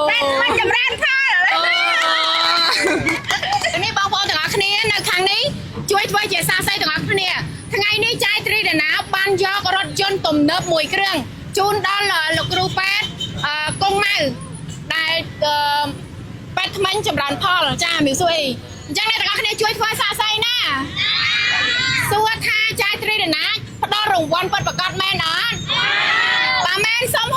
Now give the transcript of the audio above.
ពេទ្យមិនចម្រើនផល អូនេះបងប្អូនទាំងអស់គ្នានៅខាងនេះជួយធ្វើជាសាស័យទាំងអស់គ្នាថ្ងៃនេះចាយត្រីដណាបានយករថយន្តទំនើបមួយគ្រឿងជូនដល់លោកគ្រូពេទ្យអឺកុងម៉ៅដែលអឺពេទ្យថ្មិញចម្រើនផលចាមីសួយអញ្ចឹងអ្នកទាំងអស់គ្នាជួយធ្វើសាស័យណាសួរថាចាយត្រីដណាផ្ដល់រង្វាន់ពិតប្រាកដមែនអត់បើមែនសូម